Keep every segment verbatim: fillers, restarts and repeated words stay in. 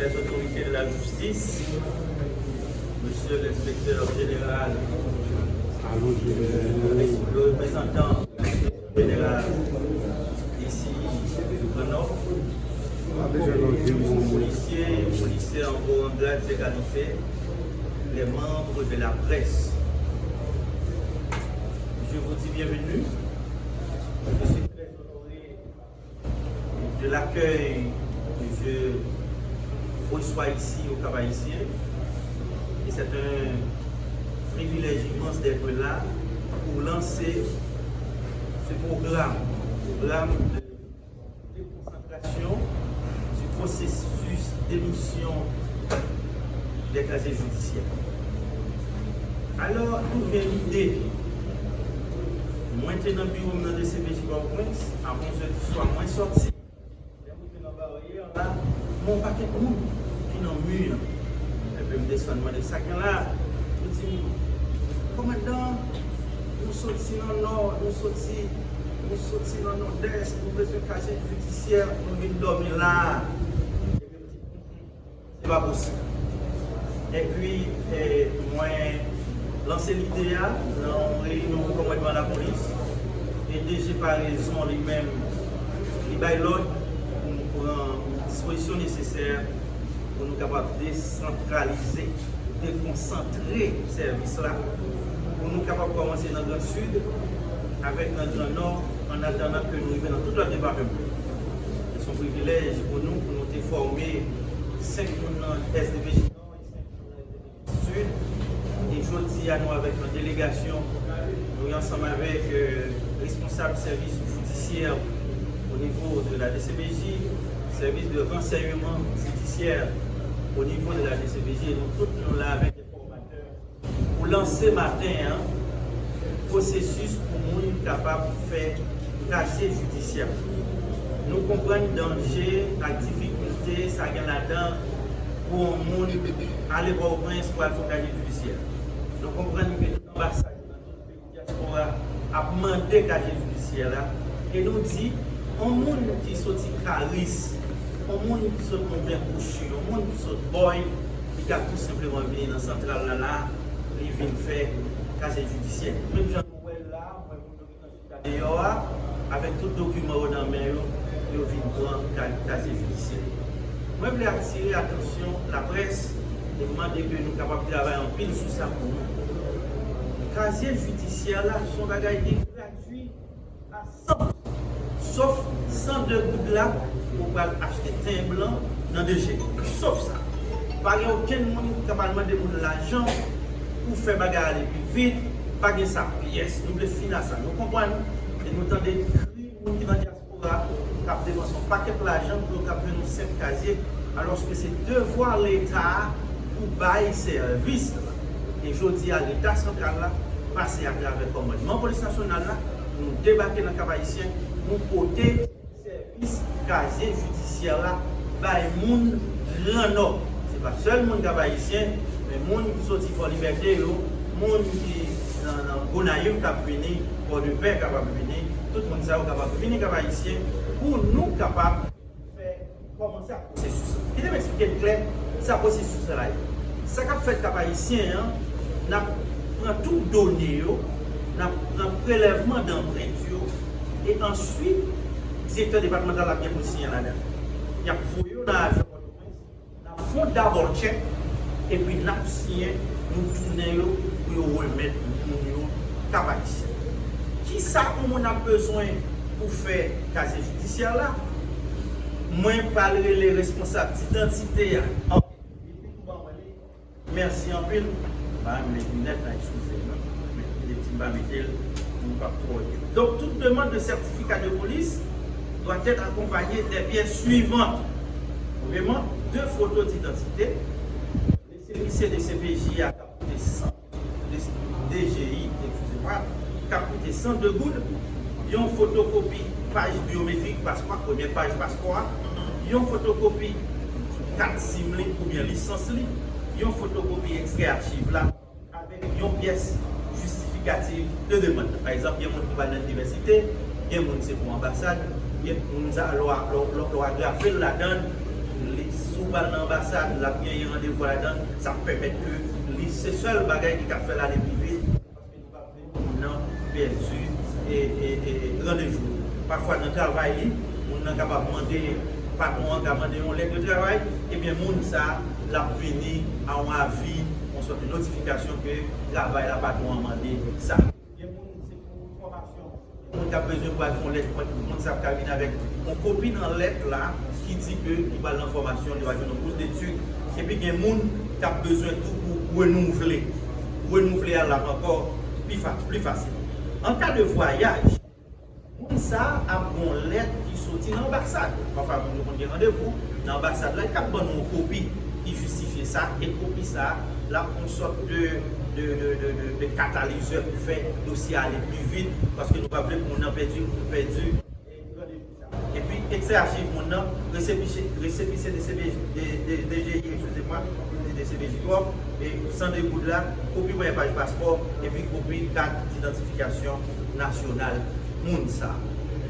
Les autorités de la justice, Monsieur l'inspecteur général, le représentant général ici du Grand Nord, policiers, policiers en rang, en grade, en qualité, les membres de la presse. Je vous dis bienvenue. Je suis très honoré de l'accueil que je reçois ici au Cap-Haïtien. Et c'est un privilège immense d'être là pour lancer ce programme, programme de déconcentration du processus d'émission des casiers judiciaires. Alò, d'où vient l'idée? Mwen te nan biwo m nan D C P J Pòtoprens, a onz è di swa, mwen sòti. Lè m rive nan baryè la, m wè yon pakèt moun ki nan mi an. Epi m desann mande sa k gen la. Yo di m, "Kòmandan, nou soti nan nò, nou soti, nou soti nan nòdès, nou bezwen kazye jidisyè, nou vin dòmi la a." Epi m di, "Mm, mm, se pa posib." Epi, eh, mwen lanse lide a nan yon reyinyon kòmandman lapolis, e D G Parezon li menm, li bay lòd pou nou pran dispozisyon nesesè pou nou kapab desantralize, dekonsantre sèvis la, pou nou kapab kòmanse nan Gran Sid, avèk nan Gran Nò, an atandan ke nou rive nan tout lòt depatman. Se yon privilèj pou nou, pou nou te fòme senk moun nan S D P J Nò e senk moun nan S D P J Sid. E jodi a, nou avèk yon delegasyon, nou ansanm avèk, euh, responsab sèvis jidisyè o nivo de la D C P J, sèvis de ransèyman jidisyè o nivo de la D C P J, e nou tout nou la avèk enfòmatè pou lanse maten an pwosesis pou moun kapab fè kazye jidisyè. Nou konprann danje ak difikilte sa gen ladan pou yon moun ale Pòtoprens pou al fè yon kazye jidisyè. Nou konprann ke tout anbasad nan tout peyi dyaspora ap mande kazye jidisyè la, e nou di, yon moun ki soti Karis, yon moun ki sot Mouvlen Kwochi, yon moun ki sot Bòy, li ka tou senpleman vini nan santral la la, li vin fè kazye jidisyè. Menm jan nou wè la, mwen, moun yo ki nan chita deyò a, avèk tout dokiman yo nan men yo, yo vin pran ka-, kazye jidisyè. Mwen vle atire atansyon laprès e mande ke nou kapab travay anpil sou sa pou nou. Kazye jidisyè la, se yon bagay ki gratui a san pou san. Sof san de goud la, ou pral achte ten blan nan D G. Sof sa. Pa gen okenn moun ki kapab mande moun lajan pou fè bagay ale pi vit. Pa gen sa pyès. Nou vle fin a sa. Nou konprann. E nou tande kri moun ki nan dyaspora k ap depanse yon pakèt lajan pou yo kab jwenn yon senp kazye, alòske se devwa Leta a pou bay sèvis la. E jodi a, Leta santral la pase atravè kòmandman polis nasyonal la, nou debake nan Kap Ayisyen, nou pote sèvis kazye jidisyè la bay moun Gran Nò. Se pa sèl moun Kap Ayisyen, men moun ki soti Fò Libète yo, moun ki nan, nan Gonayiv k ap vini, Pòdepè kapab vini, tout moun sa yo kapab vini Kap Ayisyen pou nou kapab fè kòmanse ak pwosesis la. Kite m eksplike l klè, sa pwosesis la ye. Sa k ap fèt Kap Ayisyen an, n ap pran tout done yo, n ap pran prelèvman d anprent yo, e answit, direktè depatmantal la ap gen pou l siyen ladan. Y ap voye yo nan avyon Pòtoprens, n ap fè yon dabò tchèk, epi n ap siyen, nou tounen yo pou yo remèt moun yo Kap Ayisyen. Kisa yon moun ap bezwen pou fè kazye jidisyè la? Mwen pral rele responsab didantite a. Mèsi anpil. Ba m met linèt la, eskize m. Men, li di m pa mete l, pou m p ap twò ede. Donc, toute demande de certificat de police doit être accompagnée des pièces suivantes. Premyèman, de foto didantite. Resepisye de C P J a k ap koute san, de, D G I, eskize mwa, k ap koute san de goud. Yon fotokopi paj byometrik paspò a, premyè paj paspò a. Yon fotokopi kat sim li oubyen lisans li. Yon fotokopi ekstrè achiv la, avèk yon pyès jistifikatif de demann. Pa egzanp, gen moun ki pral nan inivèsite, gen moun se pou anbasad, gen moun sa, lè w a, lè w, lè w, lè w a grafe l ladan l, li sou pral nan anbasad, l ap genyen randevou ladan, sa ap pèmèt ke li, se sèl bagay ki kab fè l ale pi vit, paske nou pa vle pou moun nan pèdi e, e, e, e randevou. Pafwa nan travay li, moun nan kapab mande, patwon an ka mande yon lèt de travay, ebyen moun sa a, l ap vini a yon avi, yon sòt de notifikasyon ke travay la patwon an mande sa. Gen moun se pou fòmasyon. Moun k ap bezwen pral fè yon lèt, moun sa ap ka vin avèk yon kopi nan lèt la ki di ke li pral nan fòmasyon, li pral jwenn yon bous detid. Epi gen moun k ap bezwen tou pou renouvle. Renouvle a l ap ankò pi fa-, pli fasil. An ka de vwayaj, moun sa a ap gen yon lèt ki soti nan anbasad. Pafwa moun yo konn gen randevou nan anbasad la, li kab ban nou yon kopi ki jistifye sa, e kopi sa a, l ap yon sòt de, de, de, de, de, de katalizè pou fè dosye a ale pi vit, paske nou pa vle pou moun nan pèdi, pèdi, e, randevou sa. Epi, eksè achiv moun nan, resepise, resepise de C B J, de, de, D G I, ekskize mwa, de C B J twòp, e san de goud la, kopi premye paj paspò, epi kopi kat idantifikasyon nasyonal moun sa.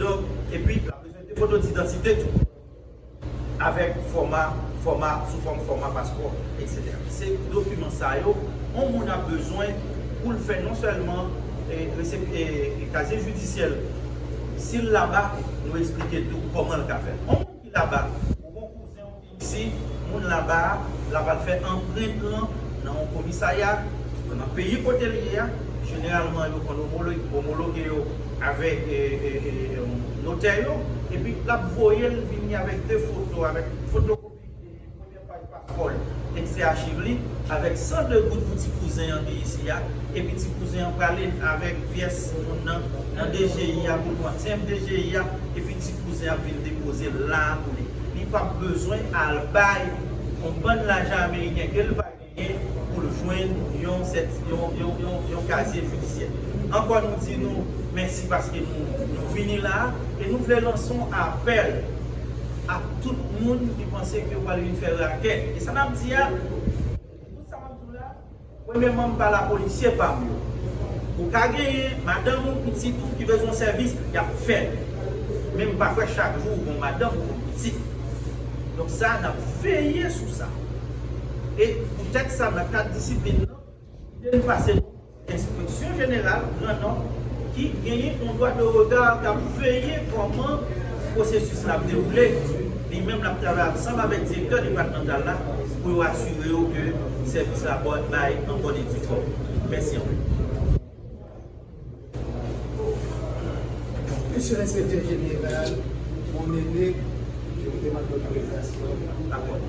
Donk, epi, l ap bezwen de foto didantite tou. Avèk fòma, fòma, sou fòm fòma paspò, etsetera. Se dokiman sa yo, yon moun ap bezwen pou l fè non sèlman, e, resep-, e, e, kazye jidisyè l. Si l laba, nou eksplike l tou kòman l ka fè. Yon moun ki laba, ou gon kouzen w ki isi, moun laba a, l ap al fè anprent lan nan yon komisarya, nan peyi kote l ye a. Jeneralman, yo konn omolo-, omologe yo avèk, e, e, e, e, notè yo, epi l ap voye l vini avèk de foto, avèk fotokopi, e, premyè paj paspò l, eksè achiv li, avèk san de goud pou ti kouzen an ki isi a, epi ti kouzen an prale avèk pyès moun nan, nan D G I a, pou l pran tenb D G I a, epi ti kouzen ap vin depoze l la a pou li. Li p ap bezwen al bay yon bann lajan ameriken ke l pa genyen pou l jwenn yon sèt-, yon, yon, yon, yon kazye jidisyè. Ankò nou di nou mèsi paske nou, nou vini la a, e nou vle lanse yon apèl a tout moun ki panse ke yo pral vin fè rakèt. E sa n ap di a, tout sa m ap di w la, premyèman, m pa lapolisye pa m yo. Ou ka genyen madanm ou, pitit ou ki bezwen sèvis, y ap fè l. Men m pa kwè chak jou ou gon madanm ou gon pitit. Donk sa, n ap veye sou sa. E poutèt sa, nan kad disiplin nan, lide n pase nou enspeksyon jeneral Gran Nò ki genyen yon dwa de rega k ap veye kòman pwosesis la ap dewoule. Li menm l ap travay ansanm avèk direktè depatmantal la pou yo asire yo ke sèvis la bay an bòn e di fòm. Mèsi anpil. Mesye Enspektè Jeneral, on ene, je vous demande l'autorisation. Dakò.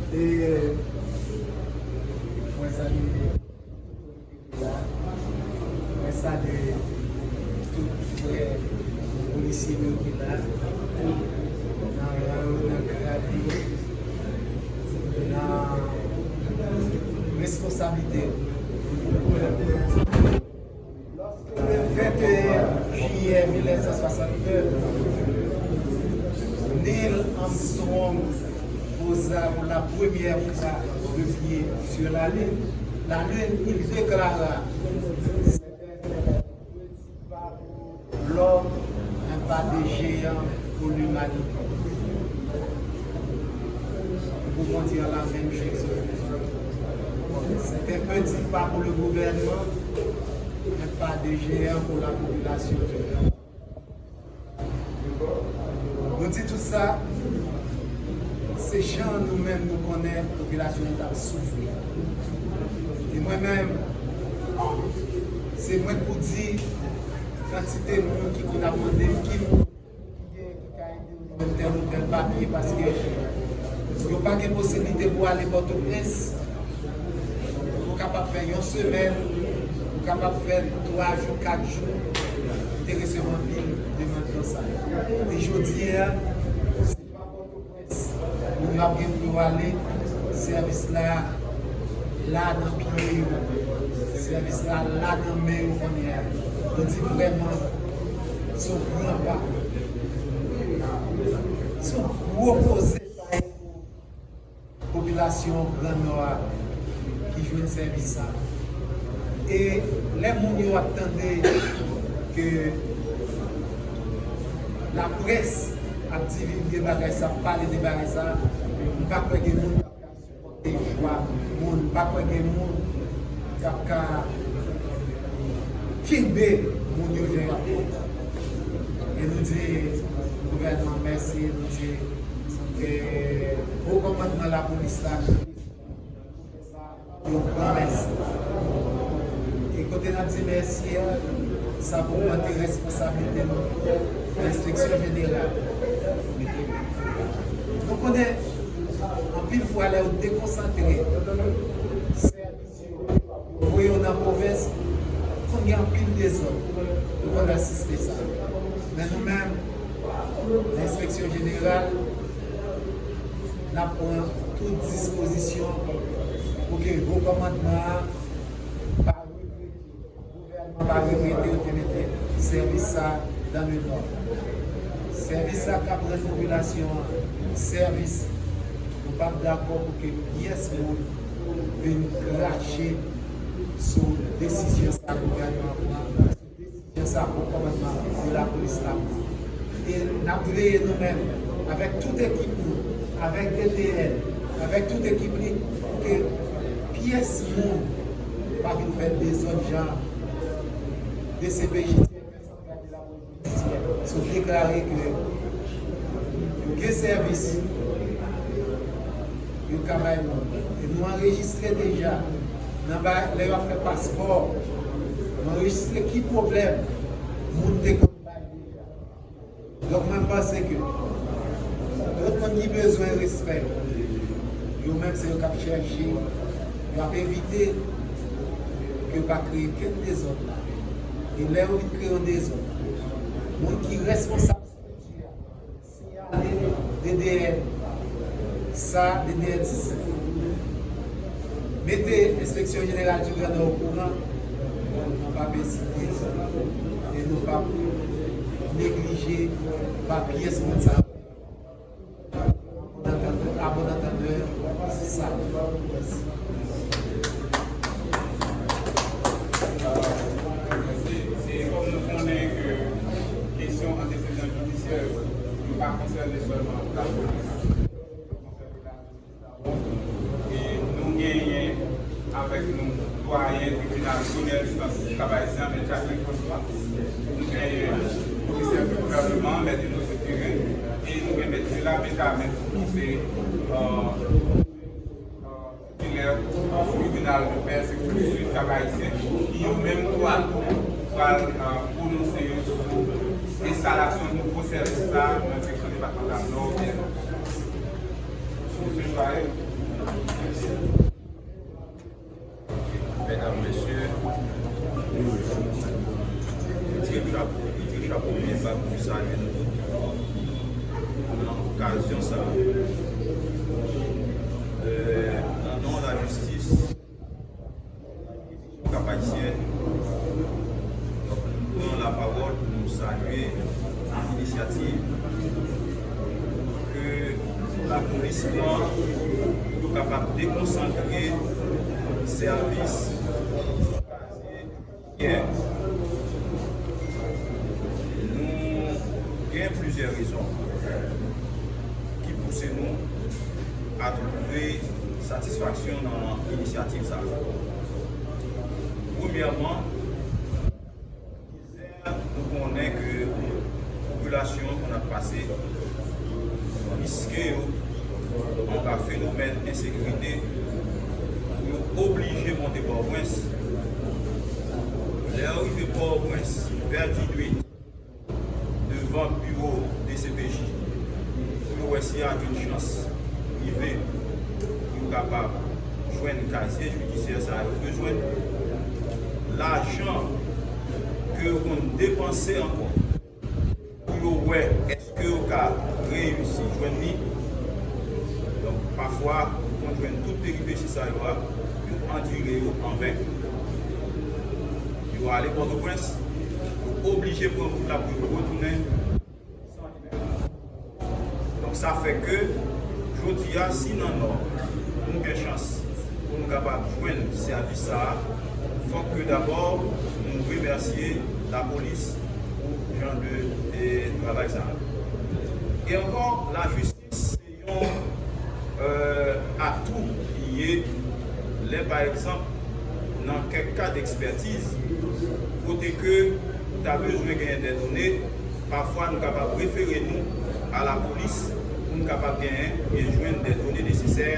E, mwen salye tout otorite ki la. Mwen salye tout frè polisye nou ki la. Nan rang yo, nan grad yo, nan responsablite yo. Lòske le venteyen jiyè mil nèf san swasannnèf, Neil Armstrong poza pour la première fois le pied sur la Lune, la Lune, il déclara, l'homme, un pas de géant pour l'humanité. Nous pouvons dire la même chose. C'est un petit pas pour le gouvernement, un pas de géant pour la population. Nou di tout sa, se jan nou menm nou konnen popilasyon an t ap soufri. E mwen menm, se mwen k pou di kantite moun ki konn ap mande m ki moun ki gen, ki ka ede yo jwenn tèl ou tèl papye, paske yo pa gen posiblite pou ale Pòtoprens, ou kapab fè yon semèn, ou kapab fè twa jou, kat jou, m te resevwa anpil demann konsa. E jodi a, se pa Pòtoprens moun yo ap gen pou yo ale, sèvis la la nan pye yo, sèvis la la nan men yo kounye a. Nou di vrèman, se yon gran pa, se yon gwo koze sa ye pou popilasyon Gran Nò a ki jwenn sèvis sa. E lè moun yo ap tande ke laprès ap divulge bagay sa, ap pale de bagay sa, m pa kwè gen moun k ap ka sipòte jwa moun, m pa kwè gen moun k ap ka kenbe moun yo jan y ap kontan. E nou di gouvènman mèsi, nou di, eh, wo kòmandman lapolis la, yon gran mèsi. E kote n ap di mèsi a, sa pou ogmante responsablite nou nan enspeksyon jeneral. Nou konnen, anpil fwa, lè yo dekonsantre sèvis yo, yo voye yo nan pwovens, konn gen anpil dezòd. Nou konn asiste sa. Men nou menm, nan enspeksyon jeneral, n ap pran tout dispozisyon pou ke wo kòmandman an pa regrete, gouvènman pa regrete yo te mete sèvis sa dans le nord. Sèvis sa k ap rann popilasyon an sèvis. Nou p ap dakò pou ke pyès moun vin krache sou desizyon sa gouvènman an pran. Desizyon sa wo kòmandman de lapolis la pran. E n ap veye nou menm, avèk tout ekip nou, avèk D D N, avèk tout ekip li, pou ke pyès moun pa vin fè dezòd jan D C P J, Direksyon Santral de Lapolis Jidisyè, sot deklare ke yo gen sèvis yo ka bay moun. E nou anrejistre deja nan ba, lè y ap fè paspò, nou anrejistre ki pwoblèm moun te konn bay deja. Donk, mwen, m panse ke tout moun ki bezwen respè, yo menm, se yo k ap chèche, yo ap evite ke yo pa kreye kenn dezòd la. E lè yo vin kreye yon dezòd, moun ki responsab siyale D D N sa, D D N mete Enspeksyon Jeneral di Gran Nò okouran, nou p ap ezite e nou p ap neglije pa pyès moun sa. Bon antandè, a bon antandè, sa. Se, se kòm nou konnen ke kesyon antesedan jidisyè yo, yo pa konsène sèlman lapolis, yo konsène lajistis tou. E nou genyen avèk nou dwayen tribinal premyè enstans Kap Ayisyen, Mèt Jacqueline François. Nou genyen komisè gouvènman, Mèt Enoch Southirin. E nou gen Mèt Gérard Benjamin tou, ki se, euh, euh, titulè tribinal de pè seksyon sid Kap Ayisyen, ki yo menm twa tou pral, euh, pwononse yo sou enstalasyon nouvo sèvis sa nan seksyon depatmantal Nò. Mesye Joël. Medam, mesye, retire chapo, retire chapo byen ba m pou salye nou tout nan okazyon sa a. Euh, nan non lajistis, Kap Ayisyen, nou pran lapawòl pou nou salye inisyativ ke lapolis pran pou kapab dekonsantre sèvis kazye. Nou gen plizyè rezon ki pouse nou a twouve satisfaksyon nan inisyativ sa a. Premyèman, nou konnen ke popilasyon an konn ap pase riske yo anba fenomèn ensekirite, pou yo oblije monte Pòtoprens. Lè yo rive Pòtoprens, vè dizuit, devan biwo D C P J, pou yo wè si y a yon chans rive pou yo kapab jwenn kazye jidisyè sa yo bezwen. Lajan ke yo konn depanse ankò pou yo wè èske yo ka reyisi jwenn li. Donk, pafwa, ou konn jwenn tout peripesi sa yo a, yo andire yo an ven. Yo ale Pòtoprens, yo oblije pran wout la pou yo retounen. Donk, sa fè ke, jodi a, si nan Nò, nou gen chans pou nou kapab jwenn sèvis sa a, fòk ke dabò nou remèsye lapolis pou jan de, de travay sa a. E ankò, lajistis se yon, euh, atou li ye lè, pa egzanp, nan kèk ka dekspètiz, kote ke ou ta bezwen genyen dè done, pafwa nou kapab refere nou a lapolis pou nou kapab genyen e jwenn dè done nesesè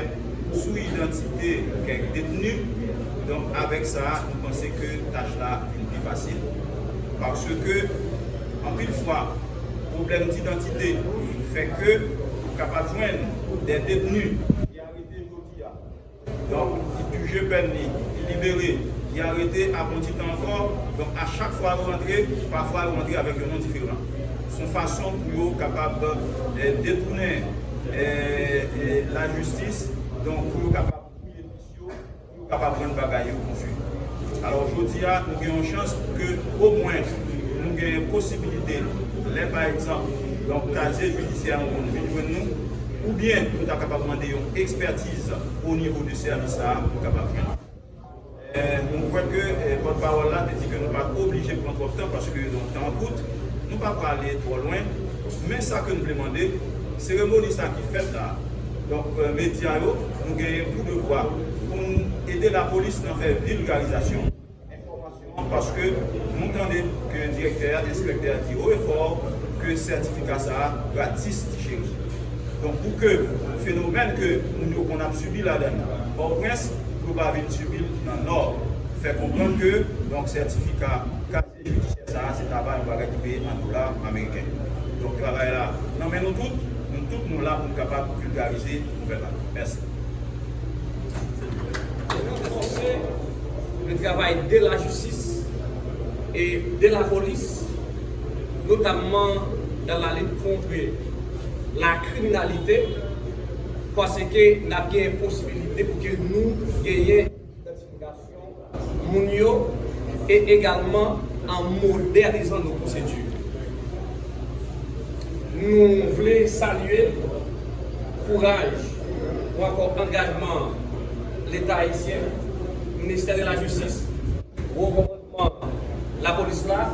sou idantite kèk detni. Donk, avèk sa, nou panse ke tach la vin pi fasil. Paske, anpil fwa, pwoblèm didantite fè ke ou kapab jwenn dè detni ki arete jodi a. Donk, ki pije pèn li, ki libere, ki arete apre yon ti tan ankò. Donk, a chak fwa yo rantre, pafwa yo rantre avèk yon non diferan. Se yon fason pou yo kapab, eh, detounen, eh, eh, lajistis, donk, pou yo kapab bwouye pis yo, pou yo kapab rann bagay yo konfi. Alò, jodi a, nou gen yon chans pou ke omwen nou gen posibilite, lè pa egzanp, donk, kazye jidisyè an nou vin jwenn nou, oubyen nou ta kapab mande yon ekspètiz o nivo de sèvis sa a pou kapab jwenn. Eh, nou kwè ke, eh, pòtpawòl la te di ke nou pa t oblije pran twòp tan paske, donk, tan an kout, nou pa prale twò lwen. Men sa ke nou vle mande, seremoni sa ki fèt la, donk, eh, medya yo, nou genyen pou devwa pou n ede lapolis nan fè vilgarizasyon enfòmasyon an, paske nou tande ke direktè a, enspektè a di wo e fò ke sètifika sa a gratis, ti cheri. Donk, pou ke fenomèn ke moun yo konn ap sibi ladan Pòtoprens, pou yo pa vin sibi l nan Nò, fè konprann ke, donk, sètifika kazye jidisyè sa a, se ta va yon bagay ki peye an dola ameriken. Donk, travay la nan men nou tout, nou tout nou la pou nou kapab vilgarize nouvèl la. Mèsi. Ranfòse le travay de la jistis e de la polis, notamman dans la lutte contre la criminalité, paske n ap gen posibilite pou ke nou genyen idantifikasyon moun yo e egalman an modènizan nou pwosedi. Nou vle salye kouraj ou ankò angajman Leta ayisyen, Ministè de la Jistis, wo kòmandman lapolis la,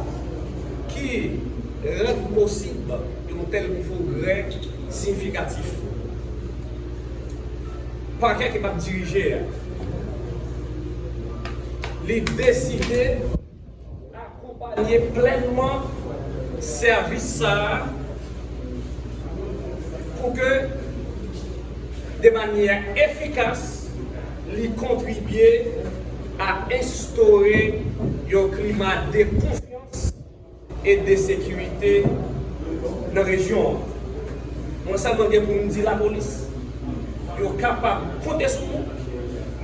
ki rann posib yon tèl pwogrè siyifikatif. Pakè ke m ap dirije a, li deside akonpanye plènman sèvis sa a pou ke, de manyè efikas, li kontribye a enstore yon klima de konfyans e de sekirite nan rejyon an. Mwen sèlman gen pou m di lapolis, yo kapab konte sou nou,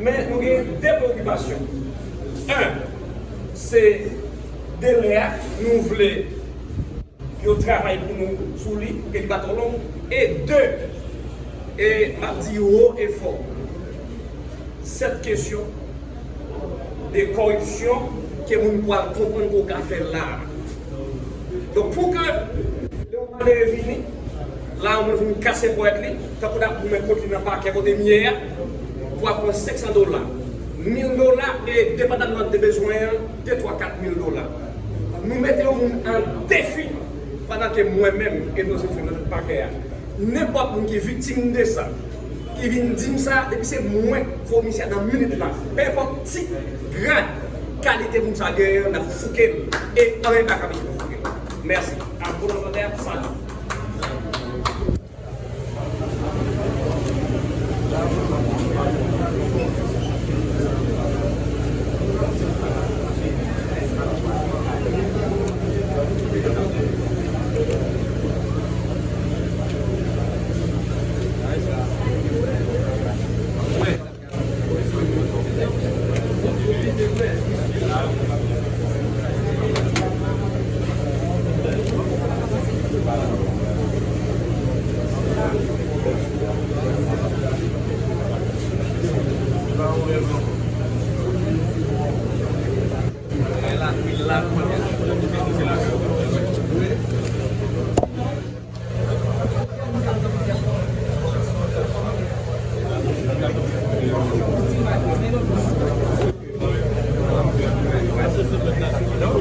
men nou gen de preyokipasyon. En, se delè a nou vle yo travay pou nou sou li, pou ke li pa twò long. E de, e m ap di wo e fò, sèt kesyon de kòripsyon ke moun pral konprann ke w ka fè la a. Donk, pou ke lè yon malere vini, la a, moun vin kase pòt li, tankou n ap goumen kont li nan pakè kote m ye a, pou ap pran senk san dola, mil dola, e depandaman de bezwen an, de, twa, kat mil dola. Nou mete yon moun an defi pandan ke mwen menm, Edmond Sylvain, nan tèt pakè a. Nenpòt moun ki viktim de sa, ki vin di m sa, depi se mwen komisè nan minit la, pe enpòt tit, grad, kalite moun sa genyen an, n ap fouke l, e anyen pa ka pete pou fouke l. Mèsi. A bon antandè, salut.